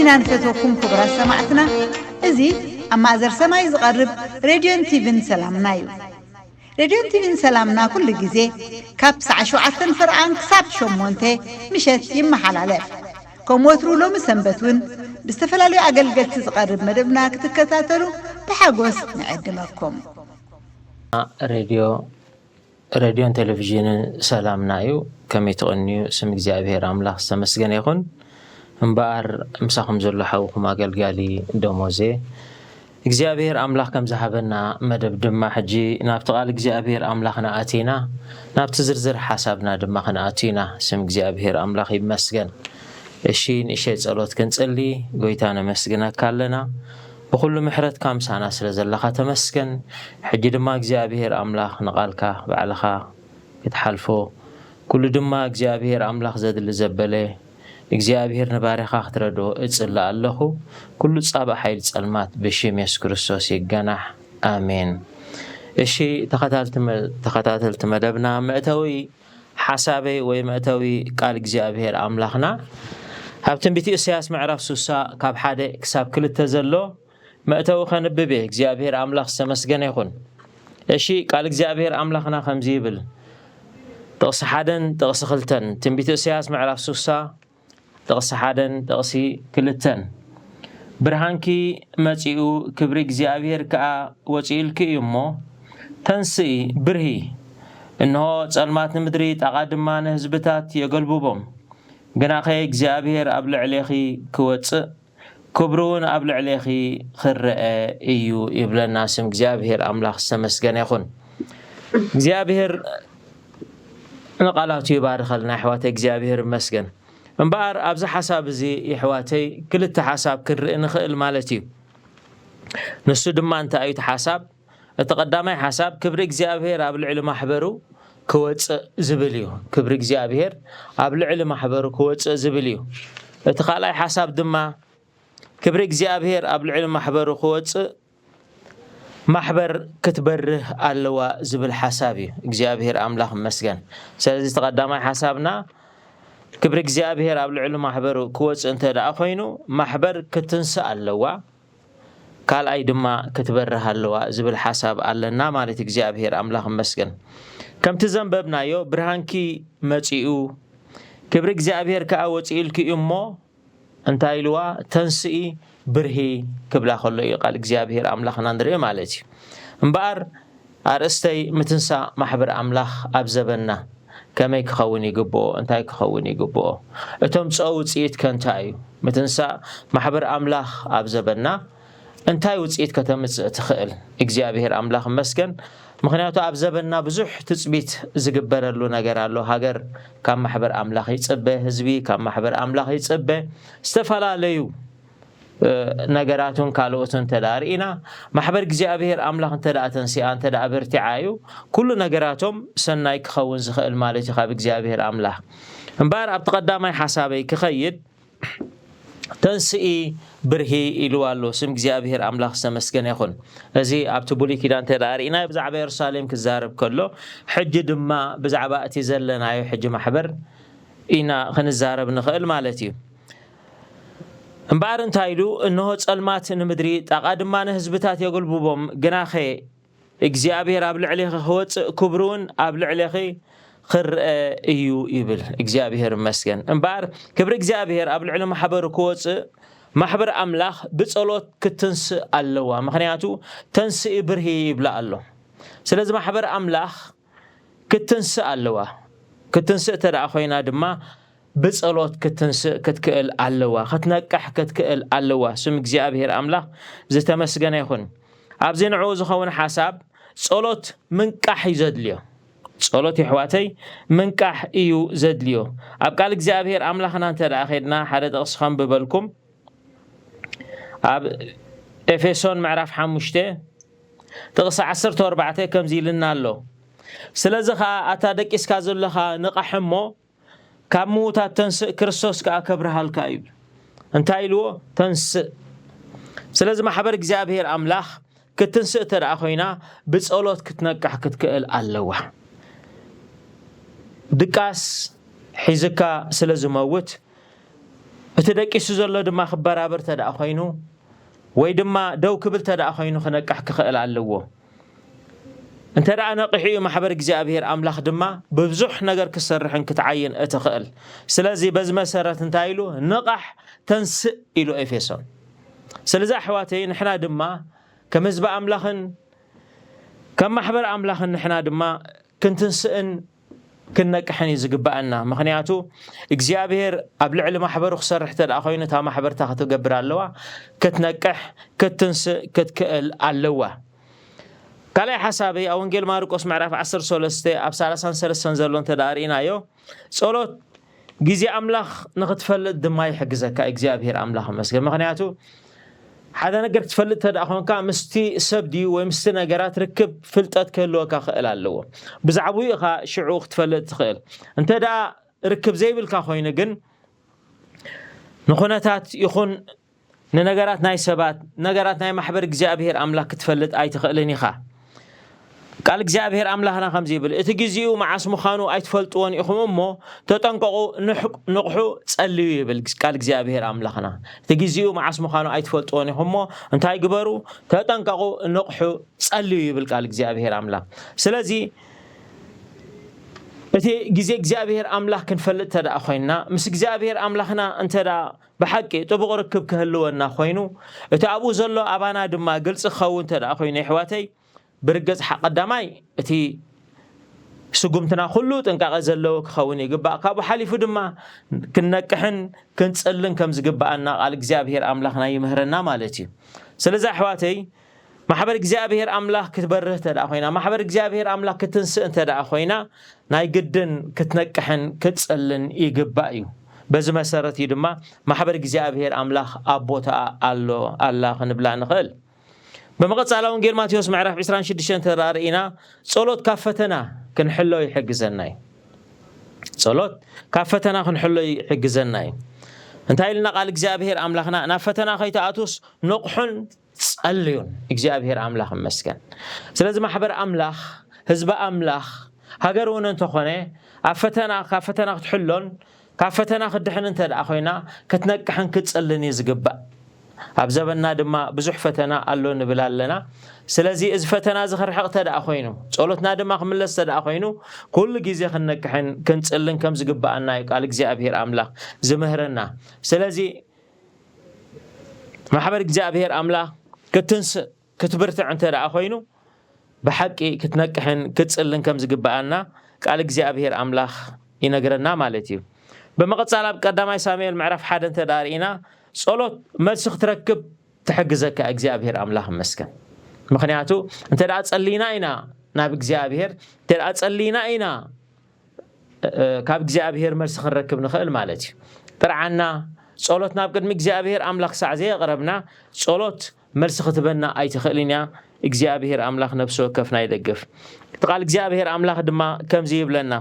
ኢና ንፈትወኩም ክቡራት ሰማዕትና። እዚ ኣብ ማእዘር ሰማይ ዝቐርብ ሬድዮን ቲቪን ሰላምና እዩ። ሬድዮን ቲቪን ሰላምና ኩሉ ግዜ ካብ ሰዓ ሸውዓተን ፍርቓን ክሳብ ሸሞንተ ምሸት ይመሓላለፍ። ከም ወትሩ ሎሚ ሰንበት እውን ብዝተፈላለዩ ኣገልገልቲ ዝቐርብ መደብና ክትከታተሉ ብሓጎስ ንዕድመኩም። ሬድዮ ሬድዮን ቴሌቪዥንን ሰላምና እዩ። ከመይ ትቕንዩ? ስም እግዚኣብሔር ኣምላኽ ዝተመስገነ ይኹን። እምበኣር ምሳኹም ዘሎ ሓውኹም ኣገልጋሊ ደሞዜ እግዚኣብሔር ኣምላኽ ከም ዝሃበና መደብ ድማ ሕጂ ናብቲ ቃል እግዚኣብሔር ኣምላኽና ኣቲና ናብቲ ዝርዝር ሓሳብና ድማ ክንኣቱ ኢና። ስም እግዚኣብሔር ኣምላኽ ይመስገን። እሺ ንእሸይ ጸሎት ክንጽሊ። ጎይታ ነመስግነካ ኣለና ብኹሉ ምሕረትካ ምሳና ስለ ዘለኻ ተመስገን። ሕጂ ድማ እግዚኣብሔር ኣምላኽ ንቓልካ ባዕልኻ ክትሓልፎ ኩሉ ድማ እግዚኣብሔር ኣምላኽ ዘድሊ ዘበለ እግዚኣብሔር ንባርያኻ ክትረድኦ እጽሊ ኣለኹ። ኩሉ ጻባእ ሓይሊ ጸልማት ብሽም የሱስ ክርስቶስ ይገናሕ። ኣሜን። እሺ ተኸታተልቲ መደብና መእተዊ ሓሳበይ ወይ መእተዊ ቃል እግዚኣብሔር ኣምላኽና ኣብ ትንቢት ኢሳያስ ምዕራፍ ሱሳ ካብ ሓደ ክሳብ ክልተ ዘሎ መእተዊ ከንብብ እየ። እግዚኣብሔር ኣምላኽ ዝተመስገነ ይኹን። እሺ ቃል እግዚኣብሔር ኣምላኽና ከምዚ ይብል። ጥቕሲ ሓደን ጥቕሲ ክልተን ትንቢት ኢሳያስ ምዕራፍ ሱሳ ጥቕሲ ሓደን ጥቕሲ ክልተን ብርሃንኪ መጺኡ ክብሪ እግዚኣብሔር ከኣ ወጺኡልኪ እዩ እሞ ተንስኢ ብርሂ። እንሆ ጸልማት ንምድሪ ጣቓ ድማ ንህዝብታት የገልብቦም። ግናኸ እግዚኣብሔር ኣብ ልዕሌኺ ክወጽእ ክብሩ እውን ኣብ ልዕሌኺ ክረአ እዩ ይብለና ስም እግዚኣብሔር ኣምላኽ ዝተመስገነ ይኹን። እግዚኣብሔር ንቓላቱ ይባርኸልና ኣሕዋተይ እግዚኣብሔር ይመስገን። እምበኣር ኣብዚ ሓሳብ እዚ የሕዋተይ ክልተ ሓሳብ ክንርኢ ንኽእል ማለት እዩ። ንሱ ድማ እንታይ እዩ እቲ ሓሳብ? እቲ ቀዳማይ ሓሳብ ክብሪ እግዚኣብሔር ኣብ ልዕሊ ማሕበሩ ክወፅእ ዝብል እዩ። ክብሪ እግዚኣብሔር ኣብ ልዕሊ ማሕበሩ ክወፅእ ዝብል እዩ። እቲ ካልኣይ ሓሳብ ድማ ክብሪ እግዚኣብሔር ኣብ ልዕሊ ማሕበሩ ክወፅእ ማሕበር ክትበርህ ኣለዋ ዝብል ሓሳብ እዩ። እግዚኣብሔር ኣምላኽ ይመስገን። ስለዚ እቲ ቀዳማይ ሓሳብና ክብሪ እግዚኣብሔር ኣብ ልዕሊ ማሕበሩ ክወፅእ እንተ ደኣ ኮይኑ ማሕበር ክትንስእ ኣለዋ፣ ካልኣይ ድማ ክትበርህ ኣለዋ ዝብል ሓሳብ ኣለና ማለት እዩ። እግዚኣብሔር ኣምላኽ ይመስገን። ከምቲ ዘንበብናዮ ብርሃንኪ መፂኡ ክብሪ እግዚኣብሔር ከዓ ወፂኡልኪ እዩ እሞ እንታይ ኢልዋ? ተንስኢ ብርሂ ክብላ ከሎ እዩ ቃል እግዚኣብሔር ኣምላኽና ንርኢ ማለት እዩ። እምበኣር ኣርእስተይ ምትንሳእ ማሕበር ኣምላኽ ኣብ ዘበንና ከመይ ክኸውን ይግብኦ? እንታይ ክኸውን ይግብኦ? እቶም ጸው ውጽኢት ከ እንታይ እዩ? ምትንሳእ ማሕበር ኣምላኽ ኣብ ዘበንና እንታይ ውጽኢት ከተምጽእ ትኽእል? እግዚኣብሔር ኣምላኽ ይመስገን። ምኽንያቱ ኣብ ዘበንና ብዙሕ ትጽቢት ዝግበረሉ ነገር ኣሎ። ሃገር ካብ ማሕበር ኣምላኽ ይጽበ፣ ህዝቢ ካብ ማሕበር ኣምላኽ ይጽበ። ዝተፈላለዩ ነገራቱን ካልኦትን እንተ ደኣ ርኢና ማሕበር እግዚኣብሔር ኣምላኽ እንተ ደኣ ተንሲኣ እንተ ደኣ በርቲዓ እዩ ኩሉ ነገራቶም ሰናይ ክኸውን ዝኽእል ማለት እዩ ካብ እግዚኣብሔር ኣምላኽ። እምበኣር ኣብቲ ቀዳማይ ሓሳበይ ክኸይድ ተንስኢ ብርሂ ኢልዋ ኣሎ። ስም እግዚኣብሔር ኣምላኽ ዝተመስገነ ይኹን። እዚ ኣብቲ ብሉይ ኪዳን እንተ ደኣ ርኢና ብዛዕባ የሩሳሌም ክዛረብ ከሎ ሕጂ ድማ ብዛዕባ እቲ ዘለናዮ ሕጂ ማሕበር ኢና ክንዛረብ ንኽእል ማለት እዩ። እምበኣር እንታይ ኢሉ? እንሆ ጸልማት ንምድሪ ጣቓ ድማ ንህዝብታት የጉልብቦም። ግናኸ እግዚኣብሔር ኣብ ልዕሌኺ ክወፅእ ክብሩ እውን ኣብ ልዕሌኺ ክረአ እዩ ይብል። እግዚኣብሔር ይመስገን። እምበኣር ክብሪ እግዚኣብሔር ኣብ ልዕሊ ማሕበሩ ክወፅእ ማሕበር ኣምላኽ ብጸሎት ክትንስእ ኣለዋ። ምኽንያቱ ተንስኢ ብርሂ ይብላ ኣሎ። ስለዚ ማሕበር ኣምላኽ ክትንስእ ኣለዋ። ክትንስእ እተ ደኣ ኮይና ድማ ብጸሎት ክትንስእ ክትክእል ኣለዋ። ክትነቅሕ ክትክእል ኣለዋ። ስም እግዚኣብሔር ኣምላኽ ዝተመስገነ ይኹን። ኣብዚ ንዕኡ ዝኸውን ሓሳብ ጸሎት ምንቃሕ እዩ ዘድልዮ። ጸሎት የሕዋተይ ምንቃሕ እዩ ዘድልዮ። ኣብ ቃል እግዚኣብሔር ኣምላኽና እንተ ደኣ ኸድና ሓደ ጥቕሲ ከንብበልኩም ኣብ ኤፌሶን ምዕራፍ ሓሙሽተ ጥቕሲ ዓሰርተ ኣርባዕተ ከምዚ ኢልና ኣሎ። ስለዚ ኸዓ ኣታ ደቂስካ ዘለኻ ንቓሕ እሞ ካብ ምዉታት ተንስእ ክርስቶስ ከኣ ከብርሃልካ እዩ። እንታይ ኢልዎ? ተንስእ። ስለዚ ማሕበር እግዚኣብሔር ኣምላኽ ክትንስእ እተ ደኣ ኮይና ብጸሎት ክትነቅሕ ክትክእል ኣለዋ። ድቃስ ሒዝካ ስለ ዝመውት እቲ ደቂሱ ዘሎ ድማ ክበራበር ተደኣ ኮይኑ፣ ወይ ድማ ደው ክብል ተደኣ ኮይኑ ክነቅሕ ክኽእል ኣለዎ። እንተ ደኣ ነቒሑ እዩ፣ ማሕበር እግዚኣብሔር ኣምላኽ ድማ ብብዙሕ ነገር ክትሰርሕን ክትዓይን እትኽእል። ስለዚ በዚ መሰረት እንታይ ኢሉ? "ንቓሕ፣ ተንስእ" ኢሉ ኤፌሶን። ስለዚ ኣሕዋተይ፣ ንሕና ድማ ከም ህዝቢ ኣምላኽን ከም ማሕበር ኣምላኽን ንሕና ድማ ክንትንስእን ክንነቅሕን እዩ ዝግብኣና። ምኽንያቱ እግዚኣብሔር ኣብ ልዕሊ ማሕበሩ ክሰርሕ እንተ ደኣ ኮይኑ፣ እታ ማሕበር እንታይ ክትገብር ኣለዋ? ክትነቅሕ፣ ክትትንስእ፣ ክትክእል ኣለዋ። ካልኣይ ሓሳበይ ኣብ ወንጌል ማርቆስ ምዕራፍ ዓሰርተ ሰለስተ ኣብ ሰላሳን ሰለስተን ዘሎ እንተ ደኣ ርኢናዮ፣ ጸሎት ግዜ ኣምላኽ ንኽትፈልጥ ድማ ይሕግዘካ እግዚኣብሔር ኣምላኽ ይመስገን። ምኽንያቱ ሓደ ነገር ክትፈልጥ እንተ ደኣ ኾንካ፣ ምስቲ ሰብ ድዩ ወይ ምስቲ ነገራት ርክብ ፍልጠት ክህልወካ ክእል ኣለዎ። ብዛዕባኡ ኢኻ ሽዑ ክትፈልጥ ትኽእል። እንተ ደኣ ርክብ ዘይብልካ ኮይኑ ግን፣ ንኹነታት ይኹን ንነገራት ናይ ሰባት፣ ነገራት ናይ ማሕበር እግዚኣብሔር ኣምላኽ ክትፈልጥ ኣይትኽእልን ኢኻ። ቃል እግዚኣብሔር ኣምላኽና ከምዚ ይብል፣ "እቲ ግዜኡ መዓስ ምዃኑ ኣይትፈልጥዎን ኢኹም እሞ፣ ተጠንቀቑ፣ ንሕ-፣ ንቕሑ፣ ጸልዩ" ይብል ቃል እግዚኣብሔር ኣምላኽና። "እቲ ግዜኡ መዓስ ምዃኑ ኣይትፈልጥዎን ኢኹም እሞ፣ እንታይ ግበሩ? ተጠንቀቑ፣ ንቕሑ፣ ጸልዩ" ይብል ቃል እግዚኣብሔር ኣምላኽ። ስለዚ እቲ ግዜ እግዚኣብሔር ኣምላኽ ክንፈልጥ እንተ ደኣ ኮይንና፣ ምስ እግዚኣብሔር ኣምላኽና እንተ ደኣ ብሓቂ ጥቡቕ ርክብ ክህልወና ኮይኑ፣ እቲ ኣብኡ ዘሎ ኣባና ድማ ግልጺ ክኸውን እንተ ደኣ ኮይኑ፣ የሕዋተይ፣ ብርግጽ ሓ-፣ ቀዳማይ እቲ ስጉምትና ኩሉ ጥንቃቐ ዘለዎ ክኸውን ይግባእ። ካብኡ ሓሊፉ ድማ ክንነቅሕን ክንጽልን ከም ዝግብኣና ቃል እግዚኣብሔር ኣምላኽና ይምህረና ማለት እዩ። ስለዚ ኣሕዋተይ፣ ማሕበር እግዚኣብሔር ኣምላኽ ክትበርህ እንተ ደኣ ኮይና፣ ማሕበር እግዚኣብሔር ኣምላኽ ክትንስእ እንተ ደኣ ኮይና፣ ናይ ግድን ክትነቅሕን ክትጽልን ይግባእ እዩ። በዚ መሰረት እዩ ድማ ማሕበር እግዚኣብሔር ኣምላኽ ኣብ ቦታኣ ኣሎ፣ ኣላ ክንብላ ንኽእል። ብምቕጻል ወንጌል ማቴዎስ ምዕራፍ ዕስራን ሽዱሽተን እንተ ደኣ ርኢና፣ ጸሎት ካብ ፈተና ክንሕሎ ይሕግዘና እዩ። ጸሎት ካብ ፈተና ክንሕሎ ይሕግዘና እዩ። እንታይ ኢልና ቃል እግዚኣብሔር ኣምላኽና? "ናብ ፈተና ከይትኣትዉስ ንቕሑን ጸልዩን" እግዚኣብሔር ኣምላኽ ይመስገን። ስለዚ ማሕበር ኣምላኽ፣ ህዝቢ ኣምላኽ፣ ሃገር እውን እንተኾነ ኣብ ፈተና፣ ካብ ፈተና ክትሕሎን ካብ ፈተና ክትድሕን እንተ ደኣ ኮይና ክትነቅሕን ክትጸልን እዩ ዝግባእ። ኣብ ዘበንና ድማ ብዙሕ ፈተና ኣሎ ንብል ኣለና። ስለዚ እዚ ፈተና እዚ ክርሕቕ እንተ ደኣ ኮይኑ፣ ጸሎትና ድማ ክምለስ እንተ ደኣ ኮይኑ፣ ኩሉ ግዜ ክንነቅሕን ክንጽልን ከም ዝግብኣና እዩ ቃል እግዚኣብሔር ኣምላኽ ዝምህረና። ስለዚ ማሕበር እግዚኣብሔር ኣምላኽ ክትንስእ ክትብርትዕ እንተ ደኣ ኮይኑ፣ ብሓቂ ክትነቅሕን ክትጽልን ከም ዝግብኣና ቃል እግዚኣብሔር ኣምላኽ ይነግረና ማለት እዩ። ብምቕጻል ኣብ ቀዳማይ ሳሙኤል ምዕራፍ ሓደ እንተ ደኣ ርኢና፣ ጸሎት መልሲ ክትረክብ ትሕግዘካ እግዚኣብሔር ኣምላኽ ይመስገን። ምኽንያቱ እንተ ደኣ ጸሊና ኢና ናብ እግዚኣብሔር፣ እንተ ደኣ ጸሊና ኢና እ፣ ካብ እግዚኣብሔር መልሲ ክንረክብ ንኽእል ማለት እዩ። ጥርዓና፣ ጸሎት ናብ ቅድሚ እግዚኣብሔር ኣምላኽ ክሳዕ ዘየቕረብና፣ ጸሎት መልሲ ክትበና ኣይትኽእልን እያ። እግዚኣብሔር ኣምላኽ ነፍሲ ወከፍና ይደግፍ። እቲ ቃል እግዚኣብሔር ኣምላኽ ድማ ከምዚ ይብለና፣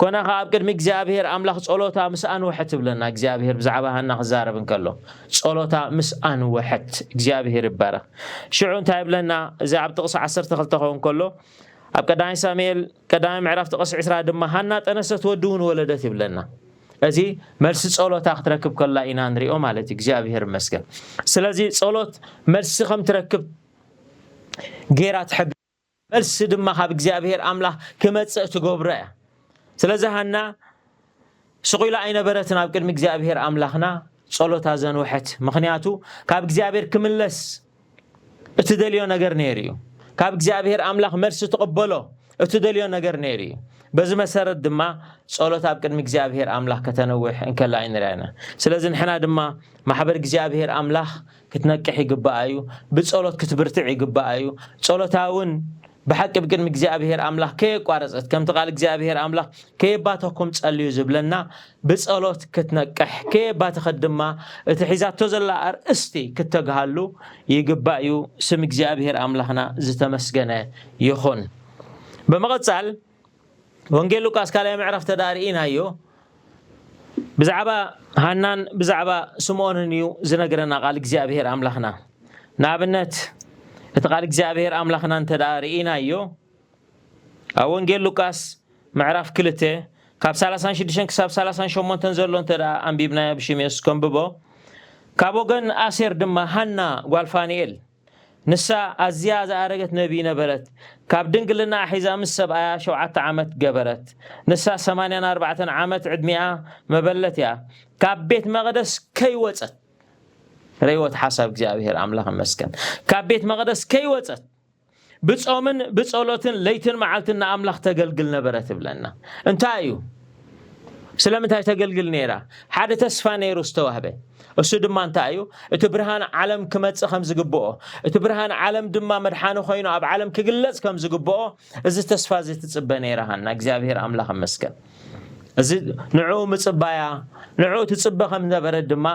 "ኮነ ኸኣ ኣብ ቅድሚ እግዚኣብሔር ኣምላኽ ጸሎታ ምስ ኣንውሐት" ትብለና እግዚኣብሔር ብዛዕባ ሃና ክዛረብ እንከሎ፣ "ጸሎታ ምስ ኣንውሐት" እግዚኣብሔር ይባረኽ። ሽዑ እንታይ ይብለና? እዚ ኣብ ጥቕሲ ዓሰርተ ክልተ ክኸውን ከሎ፣ ኣብ ቀዳማይ ሳሙኤል ቀዳማይ ምዕራፍ ጥቕሲ ዕስራ ድማ፣ "ሃና ጠነሰት ወዲ እውን ወለደት" ይብለና። እዚ መልሲ ጸሎታ ክትረክብ ከላ ኢና ንሪኦ ማለት እዩ። እግዚኣብሔር ይመስገን። ስለዚ ጸሎት መልሲ ከም ትረክብ ጌራ ትሕግ-፣ መልሲ ድማ ካብ እግዚኣብሔር ኣምላኽ ክመጽእ ትገብሮ እያ። ስለዚ ሃና ስቕ ኢላ ኣይነበረትን ኣብ ቅድሚ እግዚኣብሔር ኣምላኽና ጸሎታ ዘንውሐት። ምኽንያቱ ካብ እግዚኣብሔር ክምለስ እትደልዮ ነገር ነይሩ እዩ። ካብ እግዚኣብሔር ኣምላኽ መልሲ ትቕበሎ እትደልዮ ነገር ነይሩ እዩ። በዚ መሰረት ድማ ጸሎት ኣብ ቅድሚ እግዚኣብሔር ኣምላኽ ከተነውሕ እንከላ ኣይንርኣና። ስለዚ ንሕና ድማ ማሕበር እግዚኣብሔር ኣምላኽ ክትነቅሕ ይግባኣ እዩ። ብጸሎት ክትብርትዕ ይግባኣ እዩ። ጸሎታ እውን ብሓቂ ብቅድሚ እግዚኣብሔር ኣምላኽ ከየቋረጸት፣ ከምቲ ቃል እግዚኣብሔር ኣምላኽ "ከየባተኩም ጸልዩ" ዝብለና፣ ብጸሎት ክትነቅሕ፣ ከየባተኸት ድማ እቲ ሒዛቶ ዘላ ኣርእስቲ ክተግሃሉ ይግባእ እዩ። ስም እግዚኣብሔር ኣምላኽና ዝተመስገነ ይኹን። ብምቕጻል ወንጌል ሉቃስ ካልኣይ ምዕራፍ ተዳእ ርኢናዮ፣ ብዛዕባ ሃናን ብዛዕባ ስምኦንን እዩ ዝነግረና ቃል እግዚኣብሔር ኣምላኽና። ንኣብነት እቲ ቃል እግዚኣብሔር ኣምላኽና እንተ ደኣ ርኢናዮ፣ ኣብ ወንጌል ሉቃስ ምዕራፍ ክልተ ካብ ሰላሳን ሽዱሽተን ክሳብ ሰላሳን ሸሞንተን ዘሎ እንተ ደኣ ኣንቢብናዮ፣ ብሽም የሱስ ከንብቦ። ካብ ወገን ኣሴር ድማ ሃና ጓል ፋንኤል፣ ንሳ ኣዝያ ዝኣረገት ነቢይ ነበረት። ካብ ድንግልና ሒዛ ምስ ሰብኣያ ሸውዓተ ዓመት ገበረት። ንሳ ሰማንያን ኣርባዕተን ዓመት ዕድሚኣ መበለት እያ። ካብ ቤት መቕደስ ከይወጸት፣ ርእይወት ሓሳብ እግዚኣብሔር ኣምላኽ ይመስገን። ካብ ቤት መቕደስ ከይወጸት ብጾምን ብጸሎትን ለይትን መዓልትን ንኣምላኽ ተገልግል ነበረ ትብለና። እንታይ እዩ? ስለምንታይ ተገልግል ነይራ? ሓደ ተስፋ ነይሩ ዝተዋህበ። እሱ ድማ እንታይ እዩ? እቲ ብርሃን ዓለም ክመጽእ ከም ዝግብኦ፣ እቲ ብርሃን ዓለም ድማ መድሓኒ ኮይኑ ኣብ ዓለም ክግለጽ ከም ዝግብኦ፣ እዚ ተስፋ እዚ ትጽበ ነይራ ሃና። እግዚኣብሔር ኣምላኽ ይመስገን። እዚ ንዕኡ ምጽባያ፣ ንዕኡ ትጽበ ከም ዝነበረት ድማ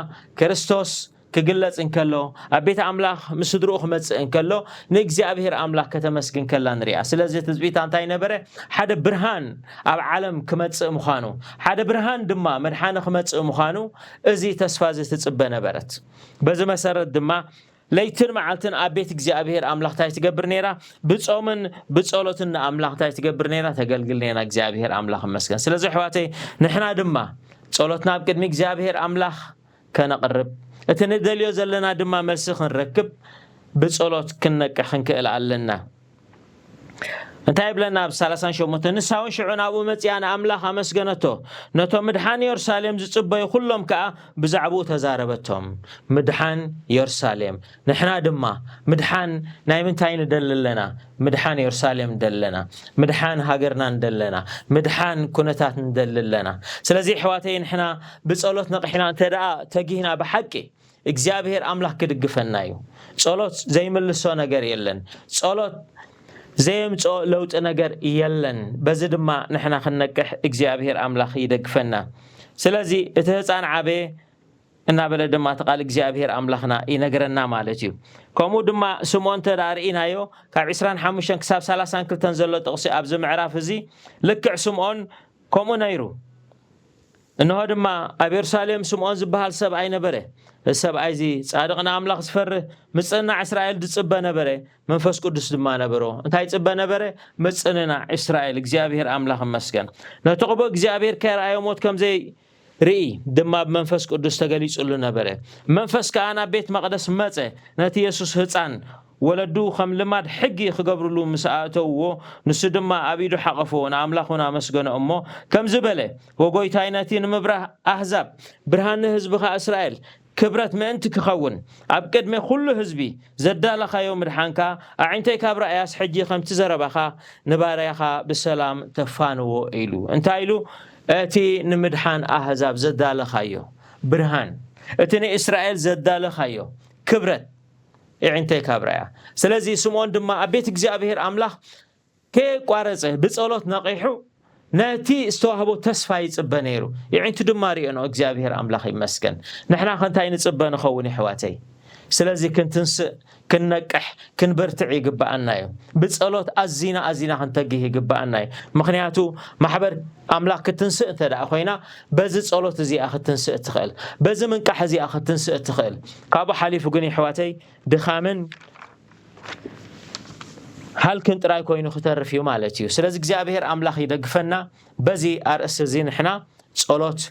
ክርስቶስ ክግለጽ እንከሎ፣ ኣብ ቤት ኣምላኽ ምስ ስድርኡ ክመጽእ እንከሎ፣ ንእግዚኣብሔር ኣምላኽ ከተመስግን ከላ ንሪኣ። ስለዚ ትጽቢታ እንታይ ነበረ? ሓደ ብርሃን ኣብ ዓለም ክመጽእ ምዃኑ፣ ሓደ ብርሃን ድማ መድሓኒ ክመጽእ ምዃኑ፣ እዚ ተስፋ እዚ ትጽበ ነበረት። በዚ መሰረት ድማ ለይትን መዓልትን ኣብ ቤት እግዚኣብሔር ኣምላኽ እንታይ ትገብር ነይራ? ብጾምን ብጸሎትን ንኣምላኽ እንታይ ትገብር ነይራ? ተገልግል ነይራ። እግዚኣብሔር ኣምላኽ ይመስገን። ስለዚ ኣሕዋተይ፣ ንሕና ድማ ጸሎትና ኣብ ቅድሚ እግዚኣብሔር ኣምላኽ ከነቕርብ፣ እቲ ንደልዮ ዘለና ድማ መልሲ ክንረክብ ብጸሎት ክንነቅሕ ክንክእል ኣለና። እንታይ ይብለና ኣብ ሰላሳን ሸሞንተን? ንሳ እውን ሽዑ ናብኡ መጺኣ ንኣምላኽ ኣመስገነቶ። ነቶም ምድሓን የሩሳሌም ዝጽበዩ ኩሎም ከኣ ብዛዕባኡ ተዛረበቶም። ምድሓን የሩሳሌም። ንሕና ድማ ምድሓን ናይ ምንታይ ንደሊ ኣለና? ምድሓን የሩሳሌም ንደሊ ኣለና። ምድሓን ሃገርና ንደሊ ኣለና። ምድሓን ኩነታት ንደሊ ኣለና። ስለዚ ኣሕዋተይ ንሕና ብጸሎት ነቒሕና እንተ ደኣ ተጊህና ብሓቂ እግዚኣብሔር ኣምላኽ ክድግፈና እዩ። ጸሎት ዘይምልሶ ነገር የለን። ጸሎት ዘየምጽኦ ለውጢ ነገር የለን። በዚ ድማ ንሕና ክንነቅሕ እግዚኣብሔር ኣምላኽ ይደግፈና። ስለዚ እቲ ህፃን ዓበየ እናበለ ድማ እቲ ቃል እግዚኣብሔር ኣምላኽና ይነግረና ማለት እዩ። ከምኡ ድማ ስምዖን እንተ ደኣ ርኢናዮ ካብ ዕስራን ሓሙሽተን ክሳብ ሰላሳን ክልተን ዘሎ ጥቕሲ ኣብዚ ምዕራፍ እዚ ልክዕ ስምዖን ከምኡ ነይሩ። እንሆ ድማ ኣብ የሩሳሌም ስምዖን ዝበሃል ሰብኣይ ነበረ። እዚ ሰብኣይ እዚ ጻድቕ ንኣምላኽ ዝፈርህ ምጽንናዕ እስራኤል ዝጽበ ነበረ። መንፈስ ቅዱስ ድማ ነበሮ። እንታይ ይጽበ ነበረ? ምጽንናዕ እስራኤል። እግዚኣብሔር ኣምላኽ ይመስገን። ነቲ ቅቡእ እግዚኣብሔር ከይረኣዮ ሞት ከም ዘይርኢ ድማ ብመንፈስ ቅዱስ ተገሊጹሉ ነበረ። መንፈስ ከኣ ናብ ቤት መቕደስ መጸ። ነቲ የሱስ ህጻን ወለዱ ከም ልማድ ሕጊ ክገብርሉ ምስ ኣእተውዎ፣ ንሱ ድማ ኣብ ኢዱ ሓቐፍዎ፣ ንኣምላኽ እውን ኣመስገኖ እሞ ከምዚ በለ፣ "ወጎይታይ ነቲ ንምብራህ ኣህዛብ፣ ብርሃን ንህዝብኻ እስራኤል፣ ክብረት ምእንቲ ክኸውን፣ ኣብ ቅድሚ ኩሉ ህዝቢ ዘዳለኻዮ ምድሓንካ፣ ኣዒንተይ ካብ ረኣያስ ሕጂ ከምቲ ዘረባኻ ንባርያኻ ብሰላም ተፋንዎ" ኢሉ። እንታይ ኢሉ? እቲ ንምድሓን ኣህዛብ ዘዳለኻዮ ብርሃን፣ እቲ ንእስራኤል ዘዳለኻዮ ክብረት፣ ኣዒንተይ ካብ ረኣያ። ስለዚ ስምዖን ድማ ኣብ ቤት እግዚኣብሔር ኣምላኽ ከየቋረጸ ብጸሎት ነቒሑ ነቲ ዝተዋህቦ ተስፋ ይጽበ ነይሩ። ኣዒንቱ ድማ ርእየንኦ፣ እግዚኣብሔር ኣምላኽ ይመስገን። ንሕና ከ እንታይ ንጽበ ንኸውን የሕዋተይ? ስለዚ ክንትንስእ፣ ክንነቅሕ፣ ክንበርትዕ ይግብኣና እዩ። ብጸሎት ኣዚና ኣዚና ክንተግህ ይግብኣና እዩ። ምኽንያቱ ማሕበር ኣምላኽ ክትንስእ እንተ ደኣ ኮይና፣ በዚ ጸሎት እዚኣ ክትንስእ ትኽእል፣ በዚ ምንቃሕ እዚኣ ክትንስእ ትኽእል። ካብኡ ሓሊፉ ግን የሕዋተይ ድኻምን ሃልክን ጥራይ ኮይኑ ክተርፍ እዩ ማለት እዩ። ስለዚ እግዚኣብሔር ኣምላኽ ይደግፈና። በዚ ኣርእስቲ እዚ ንሕና ጸሎት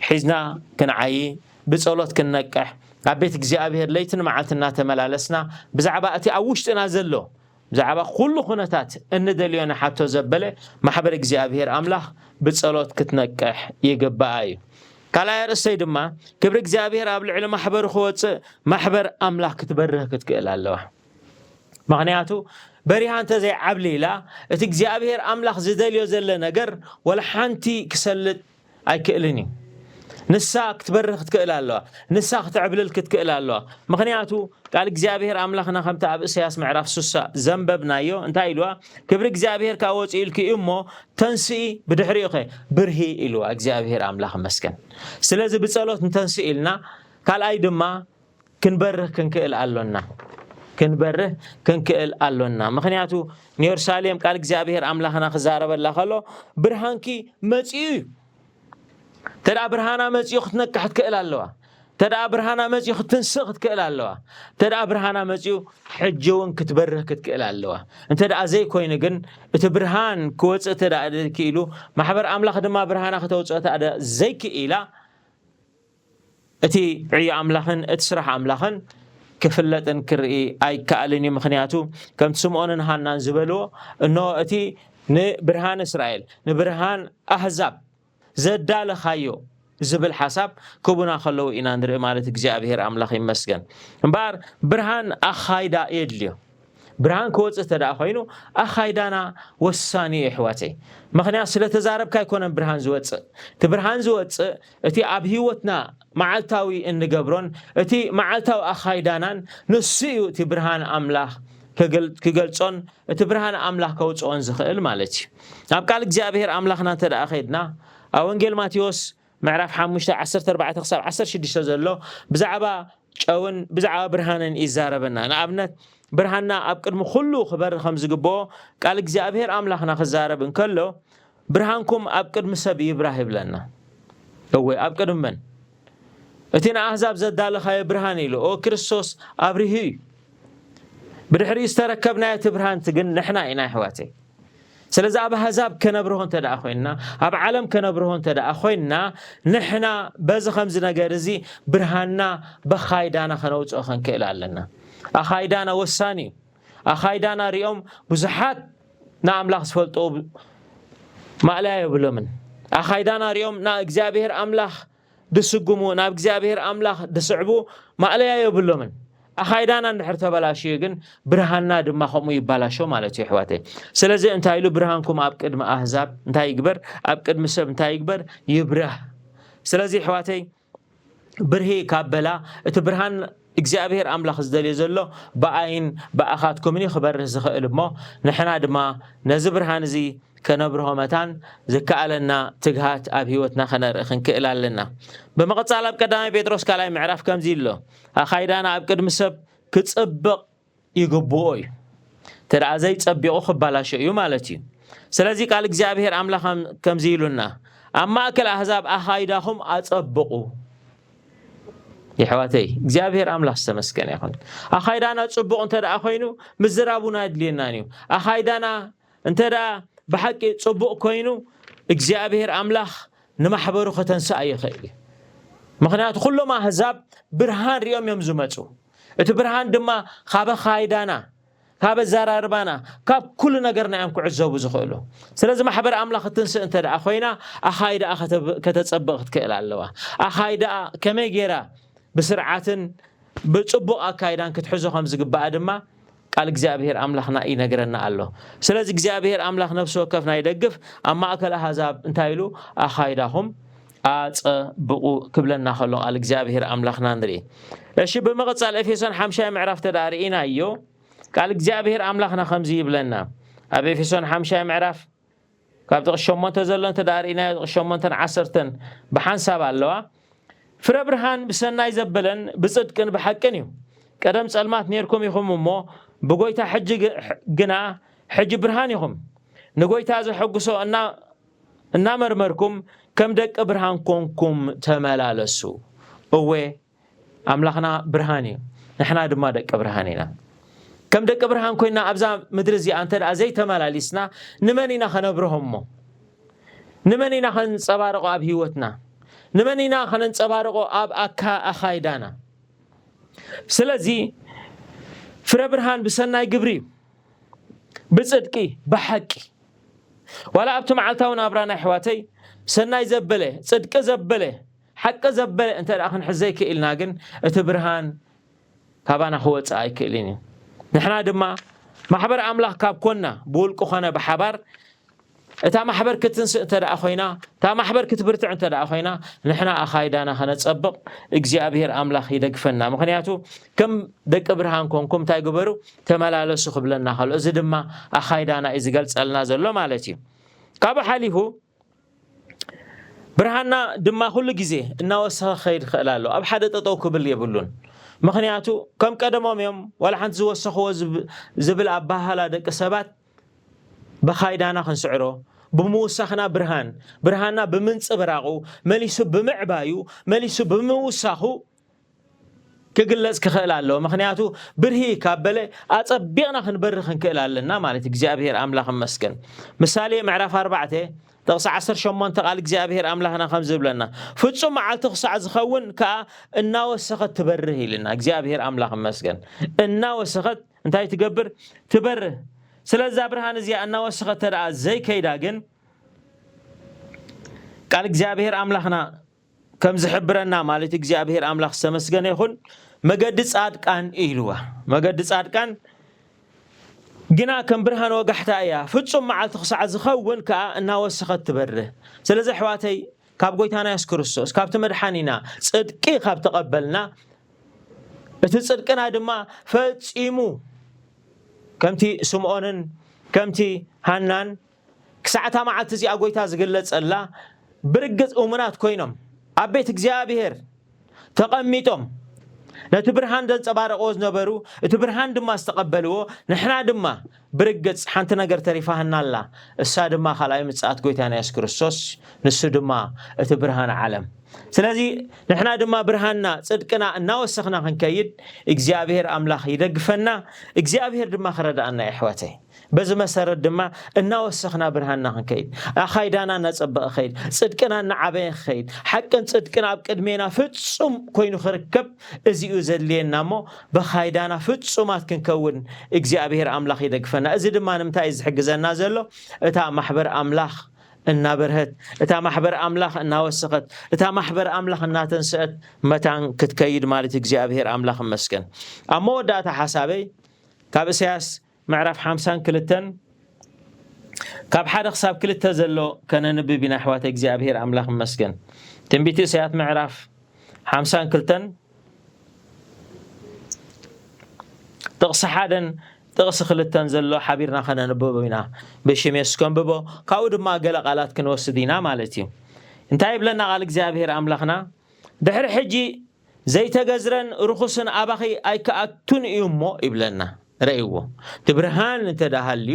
ሒዝና ክንዓዪ፣ ብጸሎት ክንነቅሕ፣ ኣብ ቤት እግዚኣብሔር ለይትን መዓልቲ እናተመላለስና ብዛዕባ እቲ ኣብ ውሽጥና ዘሎ፣ ብዛዕባ ኩሉ ኩነታት እንደልዮ ንሓቶ ዘበለ ማሕበር እግዚኣብሔር ኣምላኽ ብጸሎት ክትነቅሕ ይግብኣ እዩ። ካልኣይ ኣርእስተይ ድማ ክብሪ እግዚኣብሔር ኣብ ልዕሊ ማሕበሩ ክወጽእ ማሕበር ኣምላኽ ክትበርህ ክትክእል ኣለዋ። ምኽንያቱ በሪሃ እንተ ዘይዓብሊላ እቲ እግዚኣብሔር ኣምላኽ ዝደልዮ ዘለ ነገር ወላ ሓንቲ ክሰልጥ ኣይክእልን እዩ። ንሳ ክትበርህ ክትክእል ኣለዋ። ንሳ ክትዕብልል ክትክእል ኣለዋ። ምኽንያቱ ቃል እግዚኣብሔር ኣምላኽና ከምቲ ኣብ እሰያስ ምዕራፍ ስሳ ዘንበብናዮ እንታይ ኢልዋ? "ክብሪ እግዚኣብሔር ከኣ ወፂኡ ኢልኪ እዩ እሞ ተንስኢ፣ ብድሕሪኡ ኸ ብርሂ" ኢልዋ እግዚኣብሔር ኣምላኽ። መስገን። ስለዚ ብጸሎት ንተንስእ ኢልና፣ ካልኣይ ድማ ክንበርህ ክንክእል ኣሎና። ክንበርህ ክንክእል ኣሎና። ምኽንያቱ ንየሩሳሌም ቃል እግዚኣብሔር ኣምላኽና ክዛረበላ ከሎ ብርሃንኪ መጺኡ እዩ። እንተ ደኣ ብርሃና መጺኡ ክትነቅሕ ትክእል ኣለዋ። እንተ ደኣ ብርሃና መጺኡ ክትንስእ ክትክእል ኣለዋ። እንተ ደኣ ብርሃና መጺኡ ሕጂ እውን ክትበርህ ክትክእል ኣለዋ። እንተ ደኣ ዘይኮይኑ ግን፣ እቲ ብርሃን ክወጽእ እንተ ደኣ ዘይክኢሉ፣ ማሕበር ኣምላኽ ድማ ብርሃና ክተውጽኦ እንተ ደኣ ዘይክኢላ፣ እቲ ዕዮ ኣምላኽን እቲ ስራሕ ኣምላኽን ክፍለጥን ክርኢ ኣይከኣልን እዩ። ምኽንያቱ ከምቲ ስምዖንን ሃናን ዝበልዎ፣ እነሆ እቲ ንብርሃን እስራኤል፣ ንብርሃን ኣህዛብ ዘዳለኻዮ ዝብል ሓሳብ ክቡና ከለዉ ኢና ንርኢ ማለት እግዚኣብሔር ኣምላኽ ይመስገን። እምበኣር ብርሃን ኣኻይዳ የድልዮ። ብርሃን ክወፅእ እንተ ደኣ ኮይኑ ኣኻይዳና ወሳኒ እዩ ኣሕዋተይ። ምኽንያት ስለ ተዛረብካ ኣይኮነን ብርሃን ዝወፅእ። እቲ ብርሃን ዝወፅእ እቲ ኣብ ህይወትና መዓልታዊ እንገብሮን እቲ መዓልታዊ ኣኻይዳናን ንሱ እዩ እቲ ብርሃን ኣምላኽ ክገልጾን እቲ ብርሃን ኣምላኽ ከውፅኦን ዝኽእል ማለት እዩ። ኣብ ቃል እግዚኣብሔር ኣምላኽና እንተ ደኣ ኸይድና ኣብ ወንጌል ማቴዎስ ምዕራፍ ሓሙሽተ ዓሰርተ ኣርባዕተ ክሳብ ዓሰርተ ሽዱሽተ ዘሎ ብዛዕባ ጨውን ብዛዕባ ብርሃንን ይዛረበና። ንኣብነት ብርሃንና ኣብ ቅድሚ ኩሉ ክበርህ ከም ዝግብኦ ቃል እግዚኣብሔር ኣምላኽና ክዛረብ እንከሎ ብርሃንኩም ኣብ ቅድሚ ሰብ ይብራህ ይብለና። እወ ኣብ ቅድሚ መን? እቲ ንኣህዛብ ዘዳለኻዮ ብርሃን ኢሉ ኦ ክርስቶስ ኣብሪሁ እዩ። ብድሕሪኡ ዝተረከብናዮ እቲ ብርሃንቲ ግን ንሕና ኢና ኣሕዋተይ። ስለዚ ኣብ ኣህዛብ ከነብርሆ እንተ ደኣ ኮይንና ኣብ ዓለም ከነብርሆ እንተ ደኣ ኮይንና ንሕና በዚ ከምዚ ነገር እዚ ብርሃንና በኻይዳና ከነውፅኦ ክንክእል ኣለና። ኣኻይዳና ወሳኒ እዩ። ኣኻይዳና ሪኦም ብዙሓት ንኣምላኽ ዝፈልጦ ማእለያ የብሎምን። ኣኻይዳና ሪኦም ናብ እግዚኣብሔር ኣምላኽ ድስጉሙ ናብ እግዚኣብሔር ኣምላኽ ድስዕቡ ማእለያ የብሎምን። ኣኻይዳና እንድሕር ተበላሽዩ ግን ብርሃንና ድማ ከምኡ ይባላሾ ማለት እዩ ኣሕዋተይ። ስለዚ እንታይ ኢሉ ብርሃንኩም ኣብ ቅድሚ ኣህዛብ እንታይ ይግበር? ኣብ ቅድሚ ሰብ እንታይ ይግበር? ይብራህ። ስለዚ ኣሕዋተይ ብርሂ ካብ በላ እቲ ብርሃን እግዚኣብሔር ኣምላኽ ዝደልዮ ዘሎ ብኣይን ብኣኻትኩምን እዩ ክበርህ ዝኽእል እሞ ንሕና ድማ ነዚ ብርሃን እዚ ከነብርሆ መታን ዝከኣለና ትግሃት ኣብ ህይወትና ከነርኢ ክንክእል ኣለና። ብምቕጻል ኣብ ቀዳማይ ጴጥሮስ ካልኣይ ምዕራፍ ከምዚ ኣሎ ኣኻይዳና ኣብ ቅድሚ ሰብ ክጽብቕ ይግብኦ እዩ። እንተ ደኣ ዘይጸቢቑ ክባላሾ እዩ ማለት እዩ። ስለዚ ቃል እግዚኣብሔር ኣምላኽ ከም- ከምዚ ኢሉና ኣብ ማእከል ኣህዛብ ኣኻይዳኹም ኣጸብቑ። የሕዋተይ እግዚኣብሔር ኣምላኽ ዝተመስገነ ይኹን። ኣኻይዳና ጽቡቕ እንተ ደኣ ኮይኑ ምዝራቡን ኣድልየናን እዩ። ኣኻይዳና እንተ ደኣ ብሓቂ ጽቡቕ ኮይኑ እግዚኣብሔር ኣምላኽ ንማሕበሩ ከተንስኣ ይኽእል እዩ። ምኽንያቱ ኩሎም ኣህዛብ ብርሃን ሪኦም እዮም ዝመፁ። እቲ ብርሃን ድማ ካብ ኣኻይዳና ካብ ኣዘራርባና ካብ ኩሉ ነገርና እዮም ክዕዘቡ ዝኽእሉ። ስለዚ ማሕበር ኣምላኽ ክትንስእ እንተ ደኣ ኮይና ኣኻይዳኣ ከተብ- ከተጸብቕ ክትክእል ኣለዋ። ኣኻይዳኣ ከመይ ገይራ ብስርዓትን ብጽቡቕ ኣካይዳን ክትሕዞ ከም ዝግባኣ ድማ ቃል እግዚኣብሔር ኣምላኽና ይነግረና ኣሎ። ስለዚ እግዚኣብሔር ኣምላኽ ነፍሲ ወከፍና ይደግፍ። ኣብ ማእከል ኣህዛብ እንታይ ኢሉ ኣኻይዳኹም ኣጸብቑ ክብለና ከሎ ቃል እግዚኣብሔር ኣምላኽና ንርኢ። እሺ ብምቕጻል ኤፌሶን ሓምሻይ ምዕራፍ ተዳ ርኢናዮ ቃል እግዚኣብሔር ኣምላኽና ከምዚ ይብለና ኣብ ኤፌሶን ሓምሻይ ምዕራፍ ካብ ጥቕሲ ሸሞንተ ዘሎ እንተ ደኣ ርኢናዮ ጥቕሲ ሸሞንተን ዓሰርተን ብሓንሳብ ኣለዋ። ፍረ ብርሃን ብሰናይ ዘበለን ብጽድቅን ብሓቅን እዩ። ቀደም ጸልማት ኔርኩም ኢኹም እሞ ብጎይታ ሕጂ ግ- ግና ሕጂ ብርሃን ኢኹም። ንጎይታ ዘሐጉሶ እና- እናመርመርኩም ከም ደቂ ብርሃን ኮንኩም ተመላለሱ። እወ ኣምላኽና ብርሃን እዩ። ንሕና ድማ ደቂ ብርሃን ኢና። ከም ደቂ ብርሃን ኮይና ኣብዛ ምድሪ እዚኣ እንተ ደኣ ዘይተመላሊስና ንመን ኢና ከነብርሆ እሞ? ንመን ኢና ከንጸባርቆ ኣብ ህይወትና? ንመን ኢና ከነንጸባርቆ ኣብ ኣካ ኣኻይዳና? ስለዚ ፍረ ብርሃን ብሰናይ ግብሪ እዩ። ብጽድቂ ብሓቂ ዋላ ኣብቲ መዓልታዊ ናብራና ኣሕዋተይ ሰናይ ዘበለ ጽድቂ ዘበለ ሓቂ ዘበለ እንተ ደኣ ክንሕዝ ዘይክኢልና ግን እቲ ብርሃን ካባና ክወፅእ ኣይክእልን እዩ። ንሕና ድማ ማሕበር ኣምላኽ ካብ ኮና ብውልቂ ኮነ ብሓባር እታ ማሕበር ክትንስእ እንተ ደኣ ኮይና እታ ማሕበር ክትብርትዕ እንተ ደኣ ኮይና ንሕና ኣኻይዳና ከነፀብቕ እግዚኣብሔር ኣምላኽ ይደግፈና። ምክንያቱ ከም ደቂ ብርሃን ኮንኩም እንታይ ግበሩ ተመላለሱ ክብለና ከሎ እዚ ድማ ኣኻይዳና እዩ ዝገልፀልና ዘሎ ማለት እዩ። ካብኡ ሓሊፉ ብርሃንና ድማ ኩሉ ግዜ እናወሰኸ ክኸይድ ይኽእል ኣሎ። ኣብ ሓደ ጠጠው ክብል የብሉን። ምኽንያቱ ከም ቀደሞም እዮም ዋላ ሓንቲ ዝወሰኽዎ ዝብ- ዝብል ኣባህላ ደቂ ሰባት ብኻይዳና ክንስዕሮ ብምውሳኽና ብርሃን ብርሃንና ብምንፅብራቑ መሊሱ ብምዕባዩ መሊሱ ብምውሳኹ ክግለጽ ክኽእል ኣለዎ። ምኽንያቱ ብርሂ ካብ በለ ኣጸቢቕና ክንበርህ ክንክእል ኣለና ማለት እዩ። እግዚኣብሔር ኣምላኽ ይመስገን። ምሳሌ ምዕራፍ ኣርባዕተ ጥቕሲ ዓሰርተ ሸሞንተ ቃል እግዚኣብሔር ኣምላኽና ከም ዝብለና፣ "ፍጹም መዓልቲ ክሳዕ ዝኸውን ከኣ እናወሰኸት ትበርህ" ኢልና። እግዚኣብሔር ኣምላኽ ይመስገን። እናወሰኸት እንታይ ትገብር? ትበርህ። ስለዛ ብርሃን እዚኣ እናወሰኸት ተደኣ ዘይከይዳ ግን ቃል እግዚኣብሔር ኣምላኽና ከም ዝሕብረና ማለት እግዚኣብሔር ኣምላኽ ዝተመስገነ ይኹን። መገዲ ጻድቃን ኢልዋ። መገዲ ጻድቃን ግና ከም ብርሃን ወጋሕታ እያ፣ ፍጹም መዓልቲ ክሳዕ ዝኸውን ከኣ እናወሰኸት ትበርህ። ስለዚ ኣሕዋተይ፣ ካብ ጎይታና የሱስ ክርስቶስ ካብቲ መድሓኒና ጽድቂ ካብ ተቐበልና፣ እቲ ጽድቅና ድማ ፈጺሙ ከምቲ ስምዖንን ከምቲ ሃናን ክሳዕ እታ መዓልቲ እዚኣ ጎይታ ዝግለጸላ ብርግጽ እሙናት ኮይኖም ኣብ ቤት እግዚኣብሔር ተቐሚጦም ነቲ ብርሃን ዘንጸባረቕዎ ዝነበሩ፣ እቲ ብርሃን ድማ ዝተቐበልዎ፣ ንሕና ድማ ብርግጽ ሓንቲ ነገር ተሪፋህና ኣላ። እሳ ድማ ካልኣይ ምጽኣት ጎይታና የሱስ ክርስቶስ፣ ንሱ ድማ እቲ ብርሃን ዓለም። ስለዚ ንሕና ድማ ብርሃንና፣ ጽድቅና እናወሰኽና ክንከይድ እግዚኣብሔር ኣምላኽ ይደግፈና፣ እግዚኣብሔር ድማ ክረድኣና የሕዋተይ። በዚ መሰረት ድማ እናወሰኽና ብርሃንና ክንከይድ፣ ኣኻይዳና እናጸበቐ ኸይድ፣ ጽድቅና እናዓበየ ኸይድ፣ ሓቅን ጽድቅን ኣብ ቅድሜና ፍጹም ኮይኑ ክርከብ እዚ እዩ ዘድልየና እሞ፣ ብኻይዳና ፍጹማት ክንከውን እግዚኣብሔር ኣምላኽ ይደግፈና። እዚ ድማ ንምንታይ እዩ ዝሕግዘና ዘሎ? እታ ማሕበር ኣምላኽ እናበርሀት፣ እታ ማሕበር ኣምላኽ እናወሰኸት፣ እታ ማሕበር ኣምላኽ እናተንስአት መታን ክትከይድ ማለት እዩ። እግዚኣብሔር ኣምላኽ ይመስገን። ኣብ መወዳእታ ሓሳበይ ካብ እሳያስ ምዕራፍ ሓምሳን ክልተን ካብ ሓደ ክሳብ ክልተ ዘሎ ከነንብብ ኢና ኣሕዋተይ። እግዚኣብሔር ኣምላኽ ይመስገን። ትንቢት እሳያስ ምዕራፍ ሓምሳን ክልተን ጥቕሲ ሓደን ጥቕሲ ክልተን ዘሎ ሓቢርና ከነንብቦ ኢና። ብሽም የሱስ ከንብቦ፣ ካብኡ ድማ ገለ ቃላት ክንወስድ ኢና ማለት እዩ። እንታይ ይብለና ቃል እግዚኣብሔር ኣምላኽና? "ድሕሪ ሕጂ ዘይተገዝረን ርኹስን ኣባኺ ኣይከኣቱን እዩ እሞ" ይብለና። ረእይዎ፣ እቲ ብርሃን እንተ ደኣ ሃልዩ፣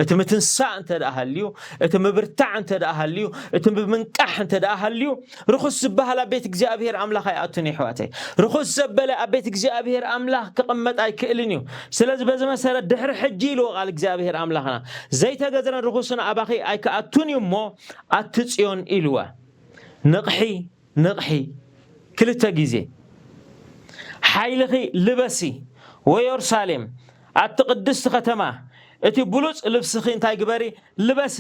እቲ ምትንሳእ እንተ ደኣ ሃልዩ፣ እቲ ምብርታዕ እንተ ደኣ ሃልዩ፣ እቲ ብምንቃሕ እንተ ደኣ ሃልዩ፣ ርኹስ ዝበሃል ኣብ ቤት እግዚኣብሔር ኣምላኽ ኣይኣቱን እዩ፣ ኣሕዋተይ። ርኹስ ዘበለ ኣብ ቤት እግዚኣብሔር ኣምላኽ ክቕመጥ ኣይክእልን እዩ። ስለዚ በዚ መሰረት ድሕሪ ሕጂ ኢልዎ ቃል እግዚኣብሔር ኣምላኽና፣ ዘይተገዝረን ርኹስን ኣባኺ ኣይከኣቱን እዩ እሞ፣ ኣቲ ጽዮን ኢልዋ፣ ንቕሒ፣ ንቕሒ፣ ክልተ ግዜ፣ ሓይልኺ ልበሲ፣ ወዮርሳሌም፣ ኣቲ ቅድስቲ ከተማ፣ እቲ ብሉጽ ልብስኺ እንታይ ግበሪ? ልበሲ።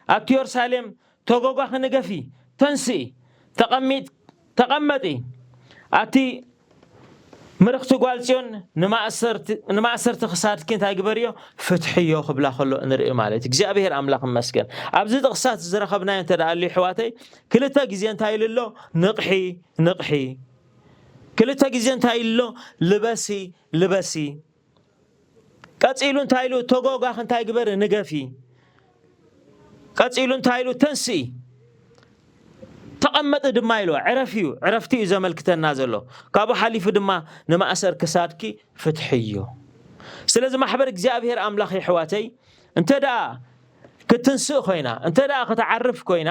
ኣቲ ዮርሳሌም፣ ተጎጓኺ ንገፊ፣ ተንስኢ፣ ተቐሚጥ-፣ ተቐመጢ። ኣቲ ምርኽቲ ጓል ጽዮን፣ ንማእሰርቲ፣ ንማእሰርቲ ክሳድኪ እንታይ ግበርዮ? ፍትሕዮ ክብላ ከሎ ንርኢ ማለት እዩ። እግዚኣብሔር ኣምላኽ ይመስገን። ኣብዚ ጥቕስታት ዝረኸብናዮ እንተ ደኣ ኣልዩ፣ ኣሕዋተይ፣ ክልተ ግዜ እንታይ ኢሉ ኣሎ? ንቕሒ፣ ንቕሒ። ክልተ ግዜ እንታይ ኢሉ ኣሎ? ልበሲ፣ ልበሲ። ቀጺሉ እንታይ ኢሉ? ተጎጓኺ እንታይ ግበሪ? ንገፊ። ቀጺሉ እንታይ ኢሉ? ተንስኢ፣ ተቐመጢ ድማ ኢሉ። ዕረፊ እዩ፣ ዕረፍቲ እዩ ዘመልክተና ዘሎ። ካብኡ ሓሊፉ ድማ ንማእሰር ክሳድኪ ፍትሕዮ። ስለዚ ማሕበር እግዚኣብሔር ኣምላኽ የሕዋተይ፣ እንተ ደኣ ክትንስእ ኮይና፣ እንተ ደኣ ክትዓርፍ ኮይና፣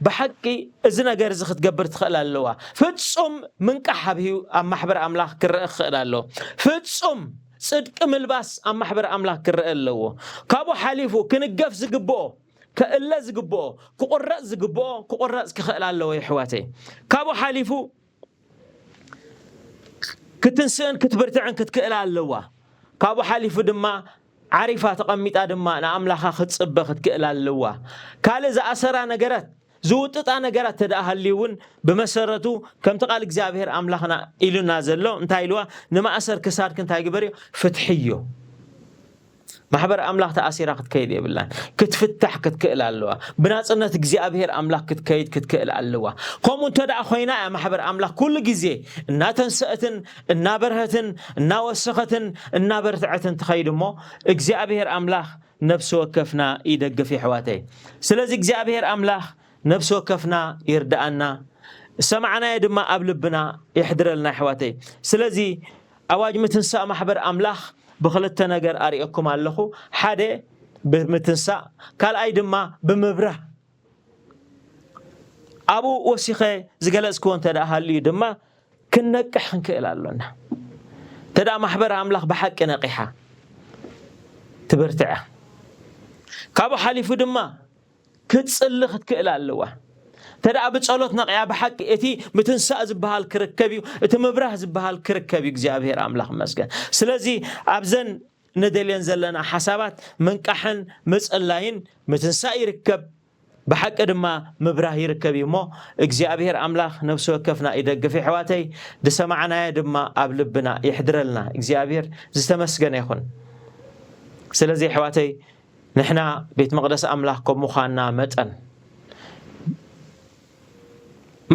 ብሓቂ እዚ ነገር እዚ ክትገብር ትኽእል ኣለዋ። ፍጹም ምንቃሕ ኣብ ህይው-፣ ኣብ ማሕበር ኣምላኽ ክረአ ክኽእል ኣለዎ። ፍጹም ጽድቂ ምልባስ ኣብ ማሕበር ኣምላኽ ክረአ ኣለዎ። ካብኡ ሓሊፉ ክንገፍ ዝግብኦ፣ ከእለ ዝግብኦ፣ ክቑረጽ ዝግብኦ ክቑረጽ ክኽእል ኣለዎ የሕዋተይ። ካብኡ ሓሊፉ ክትንስእን ክትብርትዕን ክትክእል ኣለዋ። ካብኡ ሓሊፉ ድማ ዓሪፋ ተቐሚጣ ድማ ንኣምላኻ ክትጽበ ክትክእል ኣለዋ። ካልእ ዝኣሰራ ነገራት፣ ዝውጥጣ ነገራት ተደኣ ሃልዩ እውን ብመሰረቱ ከምቲ ቃል እግዚኣብሔር ኣምላኽና ኢሉና ዘሎ እንታይ ኢልዋ? ንማእሰር ክሳድኪ እንታይ ግበርዮ? ፍትሕዮ። ማሕበር ኣምላኽ ተኣሲራ ክትከይድ የብላን። ክትፍታሕ ክትክእል ኣለዋ። ብናጽነት እግዚኣብሔር ኣምላኽ ክትከይድ ክትክእል ኣለዋ። ከምኡ እንተ ደኣ ኮይና እያ ማሕበር ኣምላኽ ኩሉ ግዜ እናተንሰአትን እናበርሀትን እናወሰኸትን እናበርትዐትን ትኸይድ እሞ እግዚኣብሔር ኣምላኽ ነፍሲ ወከፍና ይደግፍ የሕዋተይ። ስለዚ እግዚኣብሔር ኣምላኽ ነፍሲ ወከፍና ይርድኣና፣ ዝሰማዕናዮ ድማ ኣብ ልብና የሕድረልና ኣሕዋተይ። ስለዚ ኣዋጅ ምትንሳእ ማሕበር ኣምላኽ ብኽልተ ነገር ኣርእየኩም ኣለኹ። ሓደ ብምትንሳእ፣ ካልኣይ ድማ ብምብራህ። ኣብኡ ወሲኸ ዝገለጽክዎ እንተ ደኣ ሃልዩ ድማ ክንነቅሕ ክንክእል ኣሎና። ተዳ ማሕበር ኣምላኽ ብሓቂ ነቂሓ ትብርትዐ። ካብኡ ሓሊፉ ድማ ክትጽሊ ክትክእል ኣለዋ። ተዳ ብጸሎት ነቂያ ብሓቂ እቲ ምትንሳእ ዝበሃል ክርከብ እዩ፣ እቲ ምብራህ ዝበሃል ክርከብ እዩ። እግዚኣብሔር ኣምላኽ መስገን። ስለዚ ኣብዘን ንደልየን ዘለና ሓሳባት ምንቃሕን ምጽላይን ምትንሳእ ይርከብ፣ ብሓቂ ድማ ምብራህ ይርከብ እዩ እሞ እግዚኣብሔር ኣምላኽ ነብሲ ወከፍና ይደግፍ። የሕዋተይ ዝሰማዕናዮ ድማ ኣብ ልብና ይሕድረልና። እግዚኣብሔር ዝተመስገነ ይኹን። ስለዚ የሕዋተይ ንሕና ቤት መቕደስ ኣምላኽ ከም ምዃንና መጠን፣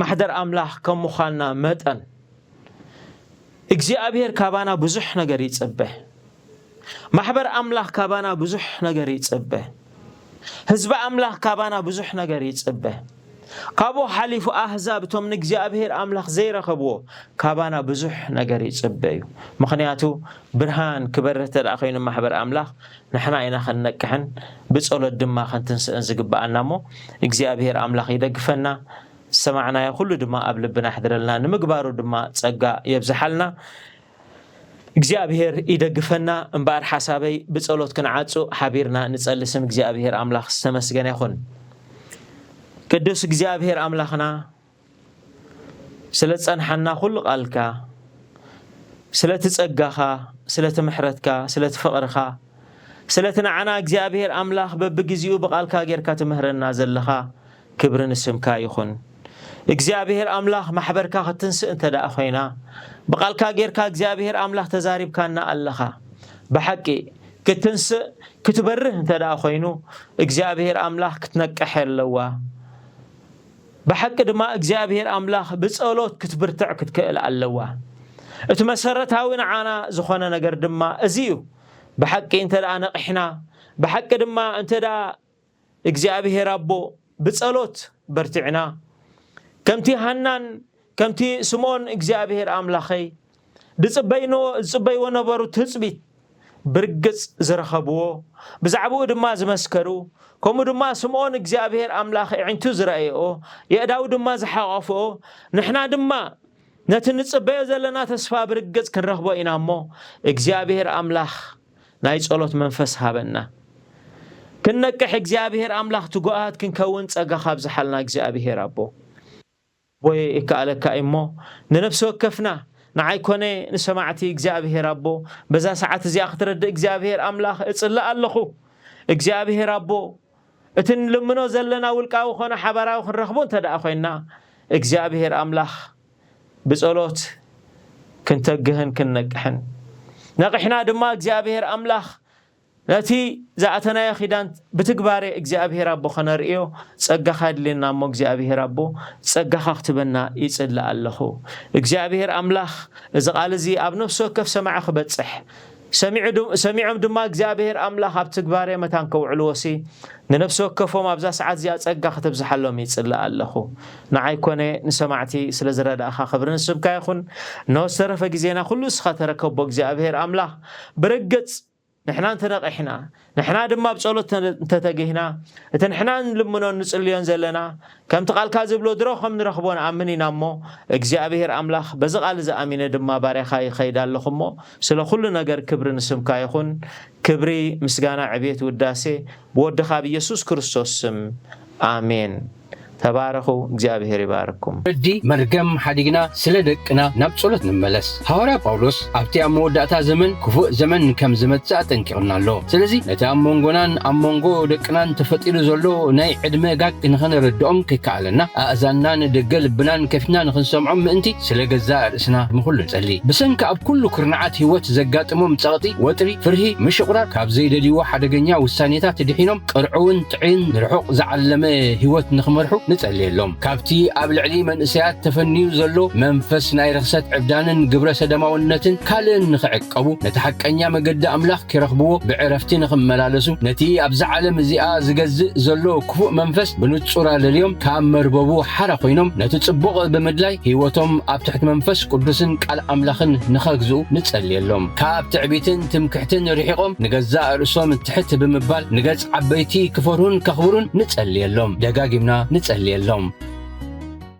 ማሕደር ኣምላኽ ከም ምዃንና መጠን እግዚኣብሔር ካባና ብዙሕ ነገር ይጽበ። ማሕበር ኣምላኽ ካባና ብዙሕ ነገር ይጽበ። ህዝቢ ኣምላኽ ካባና ብዙሕ ነገር ይጽበ። ካብኡ ሓሊፉ ኣህዛብ እቶም ንእግዚኣብሔር ኣምላኽ ዘይረኸብዎ ካባና ብዙሕ ነገር ይጽበ እዩ። ምኽንያቱ ብርሃን ክበርህ ተደኣ ኮይኑ ማሕበር ኣምላኽ ንሕና ኢና ክንነቅሕን ብጸሎት ድማ ክንትንስእን ዝግብኣና እሞ እግዚኣብሔር ኣምላኽ ይደግፈና። ዝሰማዕናዮ ኩሉ ድማ ኣብ ልብና ይሕድረልና፣ ንምግባሩ ድማ ጸጋ የብዝሓልና። እግዚኣብሔር ይደግፈና። እምበኣር ሓሳበይ ብጸሎት ክንዓጹ ሓቢርና ንጸሊ። ስም እግዚኣብሔር ኣምላኽ ዝተመስገነ ይኹን። ቅዱስ እግዚኣብሔር ኣምላኽና ስለ ዝጸንሓና ኩሉ ቃልካ፣ ስለቲ ጸጋኻ፣ ስለቲ ምሕረትካ፣ ስለቲ ፍቕርኻ፣ ስለቲ ንዓና እግዚኣብሔር ኣምላኽ በብግዜኡ ብቃልካ ጌርካ ትምህረና ዘለኻ ክብሪ ንስምካ ይኹን። እግዚኣብሔር ኣምላኽ ማሕበርካ ክትንስእ እንተ ደኣ ኮይና፣ ብቃልካ ጌርካ እግዚኣብሔር ኣምላኽ ተዛሪብካና ኣለኻ። ብሓቂ ክትንስእ ክትበርህ እንተ ደኣ ኮይኑ እግዚኣብሔር ኣምላኽ ክትነቅሕ ኣለዋ። ብሓቂ ድማ እግዚኣብሔር ኣምላኽ ብጸሎት ክትብርትዕ ክትክእል ኣለዋ። እቲ መሰረታዊ ንዓና ዝኾነ ነገር ድማ እዚ እዩ። ብሓቂ እንተ ደኣ ነቒሕና፣ ብሓቂ ድማ እንተ ደኣ እግዚኣብሔር ኣቦ ብጸሎት በርቲዕና፣ ከምቲ ሃናን ከምቲ ስምኦን እግዚኣብሔር ኣምላኸይ ዝጽበይዎ ነበሩ ትጽቢት ብርግጽ ዝረኸብዎ፣ ብዛዕባኡ ድማ ዝመስከሩ፣ ከምኡ ድማ ስምኦን እግዚኣብሔር ኣምላኽ ኣዒንቱ ዝረኣየኦ፣ የእዳው ድማ ዝሓቆፍኦ፣ ንሕና ድማ ነቲ ንጽበዮ ዘለና ተስፋ ብርግጽ ክንረኽቦ ኢና እሞ፣ እግዚኣብሔር ኣምላኽ ናይ ጸሎት መንፈስ ሃበና። ክንነቅሕ እግዚኣብሔር ኣምላኽ ትጉኣት ክንከውን ጸጋ ካብዝሓልና እግዚኣብሔር ኣቦ። ኣቦየ ይከኣለካ እዩ እሞ ንነፍሲ ወከፍና ንዓይ ኮነ ንሰማዕቲ እግዚኣብሔር ኣቦ በዛ ሰዓት እዚኣ ክትረድእ እግዚኣብሔር ኣምላኽ እጽልእ ኣለኹ። እግዚኣብሔር ኣቦ እቲ ንልምኖ ዘለና ውልቃዊ ኮነ ሓባራዊ ክንረኽቦ እንተ ደኣ ኮይንና እግዚኣብሔር ኣምላኽ ብጸሎት ክንተግህን ክንነቅሕን ነቂሕና ድማ እግዚኣብሔር ኣምላኽ ነቲ ዝኣተናዮ ኪዳን ብትግባሬ እግዚኣብሔር ኣቦ ከነርእዮ ጸጋኻ የድልየና እሞ እግዚኣብሔር ኣቦ ጸጋኻ ክትበና ይጽልእ ኣለኹ። እግዚኣብሔር ኣምላኽ እዚ ቃል እዚ ኣብ ነፍሲ ወከፍ ሰማዒ ክበጽሕ ሰሚዖም ድማ እግዚኣብሔር ኣምላኽ ኣብ ትግባሬ መታን ከውዕልዎ ሲ ንነፍሲ ወከፎም ኣብዛ ሰዓት እዚኣ ጸጋ ክትብዝሓሎም ይጽልእ ኣለኹ። ንዓይ ኮነ ንሰማዕቲ ስለ ዝረዳእኻ ክብሪ ንስምካ ይኹን። እነሆ ዝተረፈ ግዜና ኩሉ እስኻ ተረከቦ እግዚኣብሔር ኣምላኽ። ብርግጽ ንሕና እንተነቒሕና ንሕና ድማ ብጸሎት እንተተጊህና እቲ ንሕና ንልምኖን ንጽልዮን ዘለና ከምቲ ቃልካ ዝብሎ ድሮ ከም ንረኽቦ ንኣምን ኢና እሞ እግዚኣብሔር ኣምላኽ በዚ ቃል እዚ ኣሚነ ድማ ባርያኻ ይኸይድ ኣለኹ እሞ ስለ ኩሉ ነገር ክብሪ ንስምካ ይኹን። ክብሪ ምስጋና ዕብየት ውዳሴ ብወድኻ ብኢየሱስ ክርስቶስ ስም ኣሜን። ተባረኹ። እግዚኣብሔር ይባርኩም። ረዲ መርገም ሓዲግና ስለ ደቅና ናብ ጸሎት ንመለስ። ሃዋርያ ጳውሎስ ኣብቲ ኣብ መወዳእታ ዘመን ክፉእ ዘመን ከም ዝመጽእ ኣጠንቂቕና ኣሎ። ስለዚ ነቲ ኣብ መንጎናን ኣብ መንጎ ደቅናን ተፈጢሩ ዘሎ ናይ ዕድመ ጋግ ንኸነረድኦም ከይከኣለና ኣእዛንናን ደገ ልብናን ከፊትና ንኽንሰምዖም ምእንቲ ስለ ገዛእ ርእስና ንኹሉ ንጸሊ። ብሰንኪ ኣብ ኩሉ ኩርናዓት ህይወት ዘጋጥሞም ጸቕጢ፣ ወጥሪ፣ ፍርሂ፣ ምሽቑራር ካብ ዘይደልይዎ ሓደገኛ ውሳኔታት ድሒኖም ቅርዑውን ጥዑይን ንርሑቕ ዝዓለመ ህይወት ንኽመርሑ ንጸልየሎም። ካብቲ ኣብ ልዕሊ መንእሰያት ተፈንዩ ዘሎ መንፈስ ናይ ርኽሰት ዕብዳንን ግብረ ሰደማውነትን ካልእን ንኽዕቀቡ ነቲ ሓቀኛ መገዲ ኣምላኽ ኪረኽብዎ ብዕረፍቲ ንኽመላለሱ ነቲ ኣብዛ ዓለም እዚኣ ዝገዝእ ዘሎ ክፉእ መንፈስ ብንጹር ኣለልዮም ካብ መርበቡ ሓራ ኮይኖም ነቲ ጽቡቕ ብምድላይ ህይወቶም ኣብ ትሕቲ መንፈስ ቅዱስን ቃል ኣምላኽን ንኸግዝኡ ንጸልየሎም። ካብ ትዕቢትን ትምክሕትን ርሒቖም ንገዛእ ርእሶም ትሕት ብምባል ንገጽ ዓበይቲ ክፈርሁን ከኽብሩን ንጸልየሎም። ደጋጊምና ንጸልየሎም።